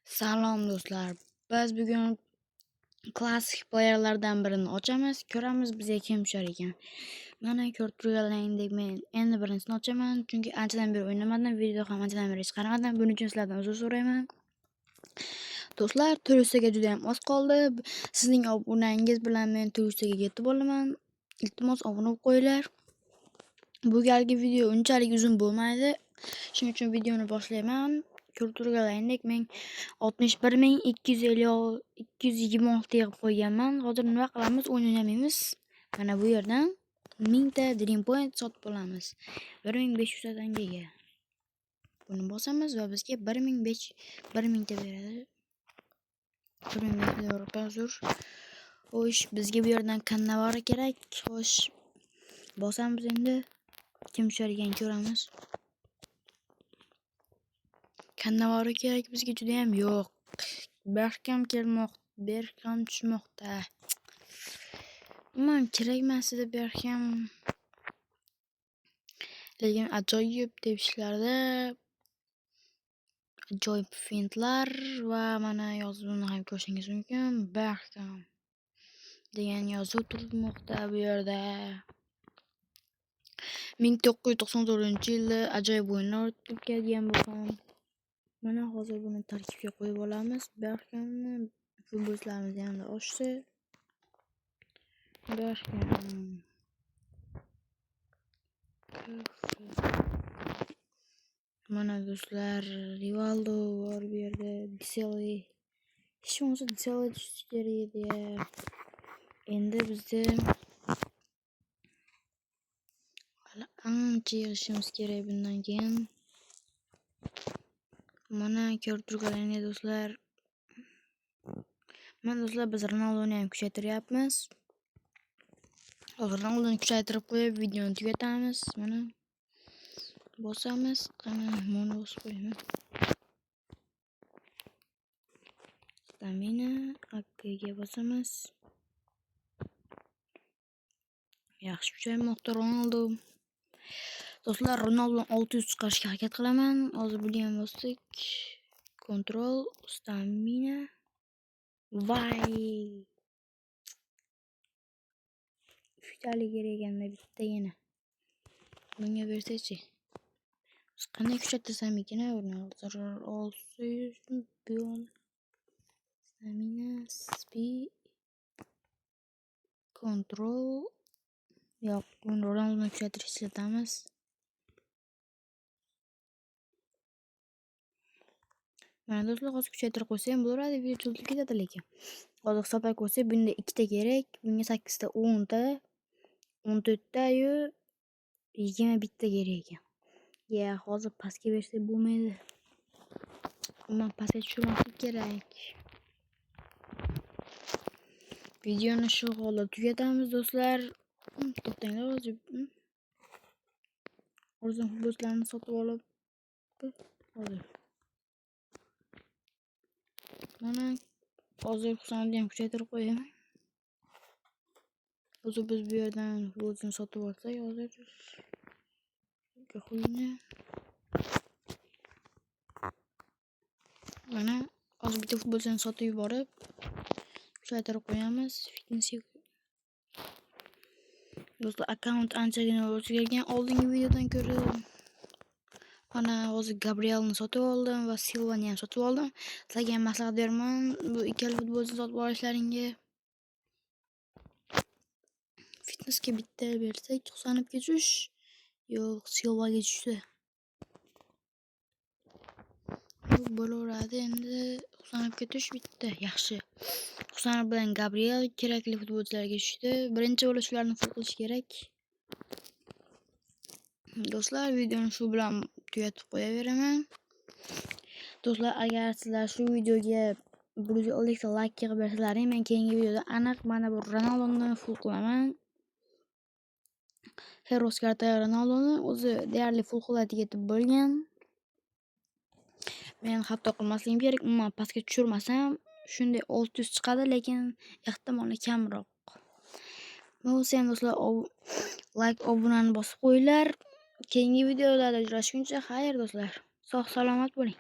Salom do'stlar. Biz bugun klassik playerlardan birini ochamiz. Ko'ramiz bizga kim tushar ekan. Mana ko'rib turganlaringdek men endi birinchisini ochaman, chunki anchadan beri o'ynamadim, video ham anchadan beri chiqarmadim. Buning uchun sizlardan uzr so'rayman. Do'stlar, 400 taga juda ham oz qoldi. Sizning obunangiz bilan men 400 taga yetib olaman. Iltimos obuna bo'lib qo'yinglar. Bu galgi video unchalik uzun bo'lmaydi. Shuning uchun videoni boshlayman. Ko'rib turganlaringdek men 61 226 yig'ib qo'yganman. Hozir nima qilamiz? O'yin o'ynamaymiz. Mana bu yerdan 1000 ta Dream Point sotib olamiz. 1500 ta tangaga. Buni bosamiz va bizga 1005 1000 ta beradi. 1500 uzr. Xo'sh, bizga bu yerdan Cannavaro kerak. Xo'sh, bosamiz endi. Kim tushar ekan ko'ramiz. Cannavaro kerak bizga juda ham yo'q. Berkham kelmoq, Berkham tushmoqda. Umuman kerak emas edi Berkham. Lekin ajoyib tepishlarda ajoyib fintlar va mana yozuvni ham ko'rishingiz mumkin. Berkham degan yozuv turmoqda bu yerda. 1994-yilda ajoyib o'yinlar o'tkazgan bu ham. Mana hozir buni tarkibga qo'yib olamiz. Berkhamni futbolchilarimiz yanada oshdi. Berkham. Mana do'stlar, Rivaldo bor bu yerda, Diseli. Hech bo'lmasa Diseli tushishi kerak edi. Endi bizda hali ancha yig'ishimiz kerak bundan keyin. Mana ko'rib turganlaringdek do'stlar. Mana do'stlar, biz Ronaldoni ham kuchaytiryapmiz. Hozir Ronaldoni kuchaytirib qo'yib, videoni tugatamiz. Mana bosamiz. Qani, buni bosib qo'yaymi? Stamina AKga bosamiz. Yaxshi kuchaymoqda Ronaldo. Do'stlar, Ronaldodan 600 chiqarishga harakat qilaman. Hozir buni ham bosdik. Kontrol, stamina. Vay! Uchtalik kerak ekanda bittagina. Bunga bersa-chi. Qanday kuchaytirsam ekan buni? Hozir 600 stamina, speed, kontrol. Yo'q, buni Ronaldoni kuchaytirish ishlatamiz. Mana do'stlar, hozir kuchaytirib qo'ysa ham bo'laveradi, video cho'zilib ketadi lekin. Hozir hisoblab ko'rsak, bunda 2 ta kerak, bunga 8 ta, 10 ta, 14 ta-yu 21 ta kerak ekan. Ya, hozir pastga bersak bo'lmaydi. Umuman pastga tushirmaslik kerak. Videoni shu holda tugatamiz do'stlar. To'xtanglar hozir. O'zim futbolchilarni sotib olib hozir. Mana hozir Husanni ham kuchaytirib qo'yaman. Hozir biz bu yerdan futbolchini sotib olsak hozir. Mana hozir bitta futbolchini sotib yuborib kuchaytirib qo'yamiz. Fitnessga do'stlar, akkaunt anchagina o'zgargan oldingi videodan ko'ra. Mana hozir Gabrielni sotib oldim va Silvani ham sotib oldim. Sizlarga ham maslahat beraman, bu ikkala futbolchini sotib olishlaringga. Fitnessga bitta bersak, Husanovga tushish. Yo'q, Silvaga tushdi. Bu bo'laveradi endi. Husanovga tush bitta, yaxshi. Husanov bilan Gabriel kerakli futbolchilarga tushdi. Birinchi bo'lib shularni full qilish kerak. Do'stlar, videoni shu bilan tugatib qo'yaveraman. Do'stlar, agar sizlar shu videoga 150 ta like yig'ib bersalaring, men keyingi videoda aniq mana bu Ronaldoni full qilaman. Heroes karta Ronaldoni o'zi deyarli full holatiga yetib bo'lgan. Men xato qilmasligim kerak, umuman pastga tushirmasam shunday 600 chiqadi, lekin ehtimoli kamroq. Bo'lsa ham do'stlar, like, obunani bosib qo'yinglar. Keyingi videolarda uchrashguncha xayr do'stlar. Sog' salomat bo'ling.